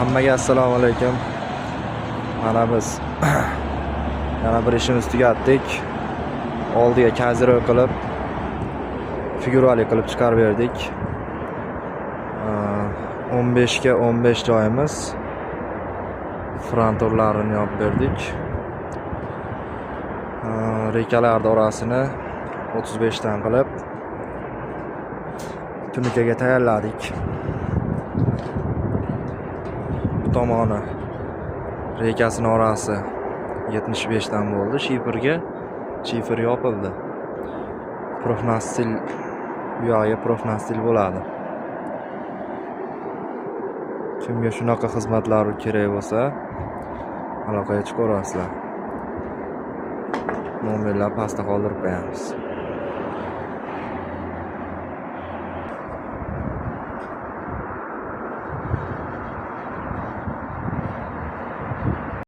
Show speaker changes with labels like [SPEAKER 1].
[SPEAKER 1] Hammaga assalomu alaykum. Mana biz yana bir ishimizni tugatdik. Oldiga козырёк qilib, figurali qilib chiqarib berdik. 15 ga 15 joyimiz. Frontorlarini yopib berdik. Reykalarni orasini 35 dan qilib tunukaga tayyorladik. Bu tomoni reykasini orasi 75 dan bo'ldi. Shiferga shifer yopildi. Профнастил, bu yog'iga профнастил bo'ladi. Kimga shunaqa xizmatlar kerak bo'lsa, aloqaga chiqaverasizlar. Nomerlar pastda qoldirib qo'yamiz.